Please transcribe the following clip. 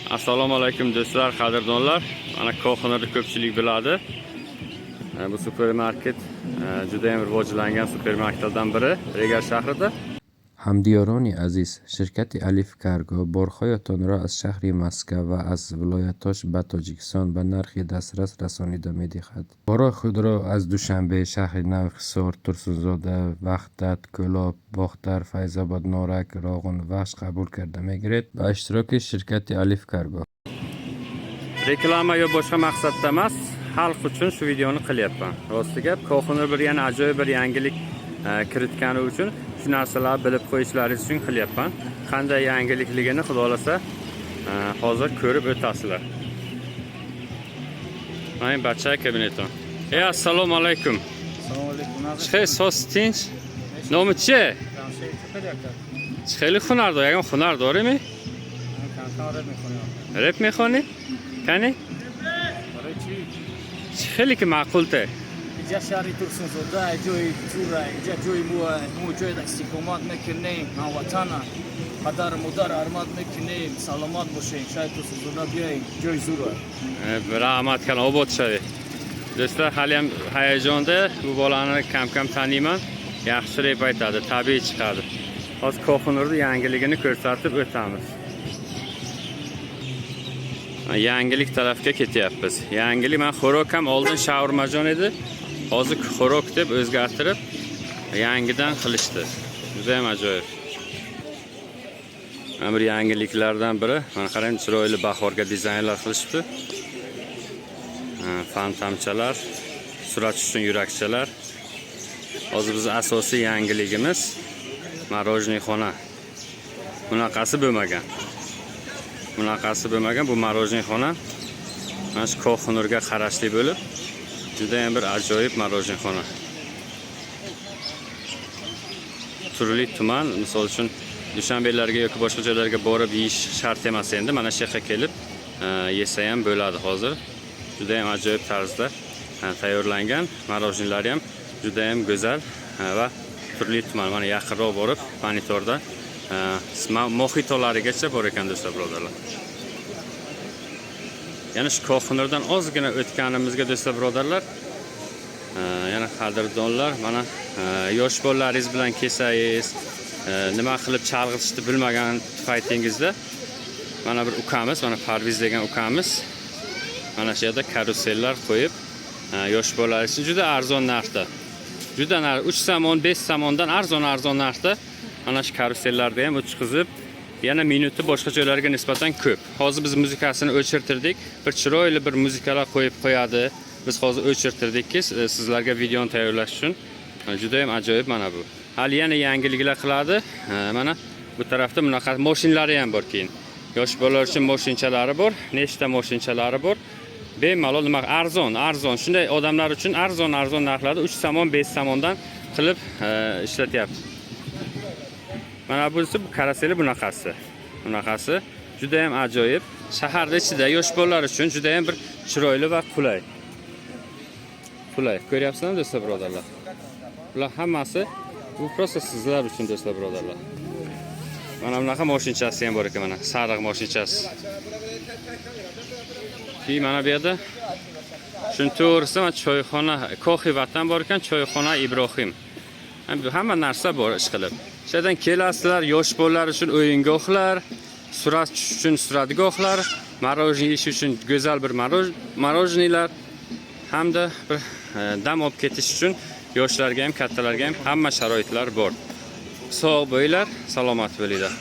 Assalomu alaykum do'stlar, qadrdonlar. Mana Ko'hinurni ko'pchilik biladi. Bu supermarket juda ham rivojlangan supermarketlardan biri Regal shahrida. Ҳамдиёрони азиз, ширкати Алиф Карго борҳоятонро аз шаҳри Москва ва аз вилоятҳош ба Тоҷикистон ба нархи дастрас расонида медиҳад. Борҳои худро аз Душанбе, шаҳри Нав, Ҳисор, Турсунзода, Ваҳдат, Кӯлоб, Бохтар, Файзобод, Норак, Роғун, Вахш қабул карда мегиред ба иштироки ширкати Алиф Карго. Reklama yo boshqa maqsadda emas, xalq uchun shu videoni qilyapman. Rosti gap, Ko'hinur bir yana ajoyib bir yangilik kiritgani uchun shu narsalarni bilib qo'yishlaringiz uchun qilyapman. Qanday yangilikligini xudo xohlasa hozir ko'rib o'tasizlar. Mana bacha kabinetim. Ey, assalomu alaykum. Салом алейкум. Чӣ соз, tinch? Номи чие? Хеле ҳунар дорӣ, ягон ҳунар дорӣ? Кам-кам реп мехонем. Реп мехонӣ? Кани? Барои чӣ? Хеле ки маъқул те. Иҷа шаҳри Турсунзода, ҷои зура, иҷа ҷои мо, мо ҷои истиқомат мекунем, ҳамватана. Падару модар ҳурмат мекунем, саломат бошем. Шаҳри Турсунзода биёем, ҷои зура. Rahmat калон, obod шавед. Do'stlar, hali ham hayajonda, bu bolani kam-kam taniyman. Yaxshi rep aytadi, tabiiy chiqadi. Hozir Ko'hinurni yangiligini ko'rsatib o'tamiz. Yangilik tarafga ketyapmiz. Yangilik, mana Xorok ham oldin shaurmajon edi. Hozir Xorok deb o'zgartirib yangidan qilishdi. Juda ham ajoyib. Mana bir yangiliklardan biri. Mana qarang, chiroyli bahorga dizaynlar qilishibdi. Ha, fontanchalar, surat uchun yurakchalar. Hozir biz asosiy yangiligimiz мороженое xona. Bunaqasi bo'lmagan. Bunaqasi bo'lmagan bu мороженое xona. Mana shu Ko'hinurga qarashli bo'lib, juda ham bir ajoyib мороженое xona. Turli tuman, misol uchun Dushanbelarga yoki boshqa joylarga borib yeyish shart emas endi. Mana shu yerga kelib yesa ham bo'ladi hozir. Juda ham ajoyib tarzda tayyorlangan. Мороженое lari ham juda ham go'zal va turli tuman. Mana yaqinroq borib monitorda moxitolarigacha bor ekan, do'stlar, birodarlar. Yana shu Ko'hinurdan ozgina o'tganimizga, do'stlar, birodarlar, yana qadrdonlar, mana yosh bolalaringiz bilan kelsangiz, nima qilib chalg'itishni bilmagan paytingizda mana bir ukamiz, mana Parviz degan ukamiz mana shu yerda karusellar qo'yib, yosh bolalar uchun juda arzon narxda. Juda narx 3 somon, 5 somondan arzon arzon narxda mana shu karusellarda ham o'tkazib, yana minuti boshqa joylarga nisbatan ko'p. Hozir biz muzikasini o'chirtirdik. Bir chiroyli bir muzikalar qo'yib qo'yadi. Biz hozir o'chirtirdikki, sizlarga videoni tayyorlash uchun. Juda ham ajoyib mana bu. Hali yana yangiliklar qiladi. Mana bu tarafda bunaqa mashinalari ham bor keyin. Yosh bolalar uchun mashinchalari bor, nechta mashinchalari bor. Bemalol nima arzon, arzon. Shunday odamlar uchun arzon arzon narxlarda 3 somon, 5 somondan qilib ishlatyapti. Mana bunisi, bu karuseli bunaqasi. Bunaqasi juda ham ajoyib. Shaharda ichida yosh bolalar uchun juda ham bir chiroyli va qulay. Qulay. Ko'ryapsizlarmi, do'stlar, birodarlar? Bular hammasi bu просто sizlar uchun, do'stlar, birodarlar. Mana bunaqa mashinchasi ham bor ekan, mana sariq mashinchasi. Keyin mana bu yerda shuni to'g'risi mana choyxona, Koxi Vatan bor ekan, choyxona Ibrohim. Bu hamma narsa bor ish qilib. Shu yerdan kelasizlar, yosh bolalar uchun o'yingohlar, surat tushish uchun suratgohlar, мороженое yeyish uchun go'zal bir мороженое lar hamda bir dam olib ketish uchun yoshlarga ham, kattalarga ham hamma sharoitlar bor. Sog' bo'linglar, salomat bo'linglar.